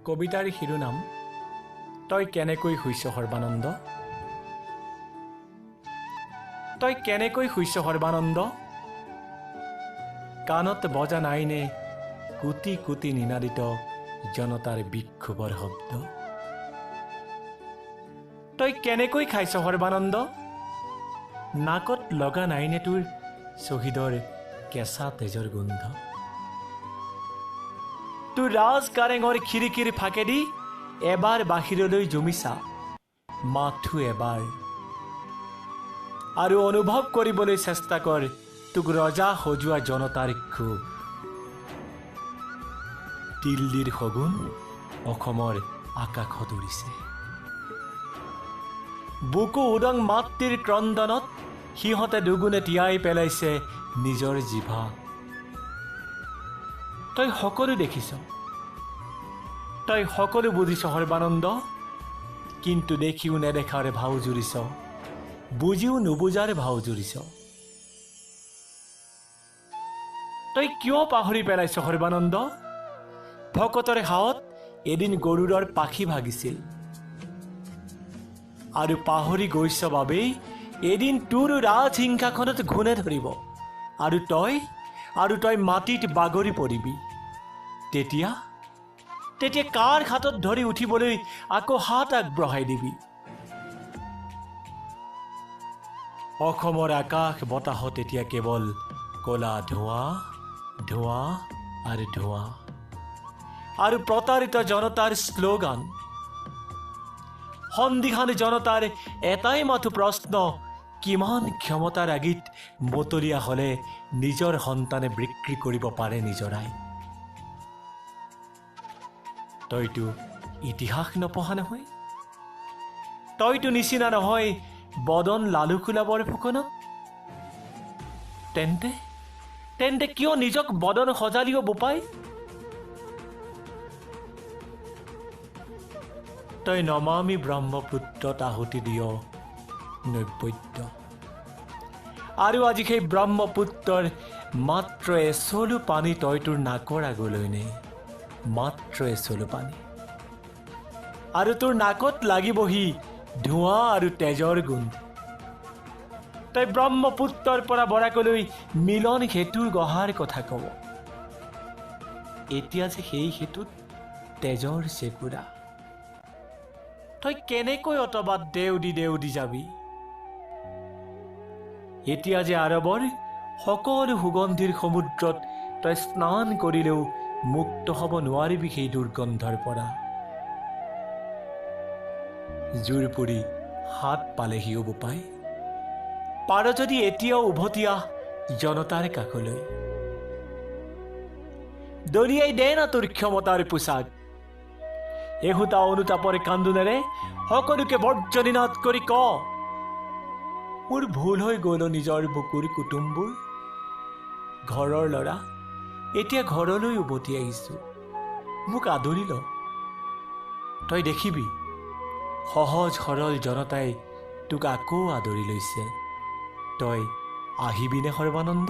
কবিতাৰ শিৰোনাম তই কেনেকৈ শুইছ সৰ্বানন্দ। তই কেনেকৈ শুইছ সৰ্বানন্দ, কাণত বজা নাইনে কোটি কোটি নিনাদিত জনতাৰ বিক্ষোভৰ শব্দ? তই কেনেকৈ খাইছ সৰ্বানন্দ, নাকত লগা নাইনে তোৰ শ্বহীদৰ কেঁচা তেজৰ গোন্ধ? তোৰ ৰাজ কাৰেঙৰ খিৰিকীৰ ফাঁকেদি এবাৰ বাহিৰলৈ জুমিছা, মাথো এবাৰ, আৰু অনুভৱ কৰিবলৈ চেষ্টা কৰ তোক ৰজা সজোৱা জনতাৰ ক্ষোভ। দিল্লীৰ শগুন অসমৰ আকাশত উৰিছে, বুকু উদং মাতৃৰ ক্ৰন্দনত সিহঁতে দুগুণে তিয়াই পেলাইছে নিজৰ জিভা। তই সকলো দেখিছ, তই সকলো বুজিছ সৰ্বানন্দ, কিন্তু দেখিও নেদেখাৰ ভাও জুৰিছ, বুজিও নুবুজাৰ ভাও জুৰিছ। তই কিয় পাহৰি পেলাইছ সৰ্বানন্দ, ভকতৰ হাতত এদিন গৰুড়ৰ পাখি ভাগিছিল, আৰু পাহৰি গৈছ বাবেই এদিন তোৰ ৰাজহিংসাখনত ঘূণে ধৰিব, আৰু তই মাটিত বাগৰি পৰিবি। তেতিয়া তেতিয়া কাৰ হাতত ধৰি উঠিবলৈ আকৌ হাত আগবঢ়াই দিবি? অসমৰ আকাশ বতাহত এতিয়া কেৱল ক'লা ধোঁৱা, ধোঁৱা আৰু ধোঁৱা, আৰু প্ৰতাৰিত জনতাৰ শ্লোগান। সন্দিহান জনতাৰ এটাই মাথো প্ৰশ্ন, কিমান ক্ষমতাৰ আগিত মতলীয়া হ'লে নিজৰ সন্তানে বিক্ৰী কৰিব পাৰে নিজৰাই? তইতো ইতিহাস নপঢ়া নহয়, তইতো নিচিনা নহয় বদন লালুকোলা বৰফুকনক। তেন্তে তেন্তে কিয় নিজক বদন সজালিও বোপাই? তই নমামি ব্ৰহ্মপুত্ৰত আহুতি দিয় নৈবেদ্য, আৰু আজি সেই ব্ৰহ্মপুত্ৰৰ মাত্ৰ এচলু পানী তই তোৰ নাকৰ আগলৈ নে, মাত্ৰ এচলু পানী, আৰু তোৰ নাকত লাগিবহি ধোঁৱা আৰু তেজৰ গোন্ধ। তই ব্ৰহ্মপুত্ৰৰ পৰা বৰাকলৈ মিলন সেতুৰ গঢ়াৰ কথা কব, এতিয়া যে সেই সেতুত তেজৰ চেকুৰা। তই কেনেকৈ অতবাদ দেও দি দেও দি যাবি? এতিয়া যে আৰবৰ সকলো সুগন্ধিৰ সমুদ্ৰত তই স্নান কৰিলেও মুক্ত হ'ব নোৱাৰিবি সেই দুৰ্গন্ধৰ পৰা। জোৰ পুৰি হাত পালেহিও বোপাই, পাৰ যদি এতিয়াও উভতি আহ জনতাৰ কাষলৈ। দলিয়াই দে না তোৰ ক্ষমতাৰ পোছাক, এহুতা অনুতাপৰ কান্দোনেৰে সকলোকে বৰ্জনীনাদ কৰি ক, মোৰ ভুল হৈ গ'ল নিজৰ বুকুৰ কুটুমবোৰ, ঘৰৰ ল'ৰা এতিয়া ঘৰলৈ উভতি আহিছো, মোক আদৰি ল। তই দেখিবি সহজ সৰল জনতাই তোক আকৌ আদৰি লৈছে। তই আহিবিনে সৰ্বানন্দ?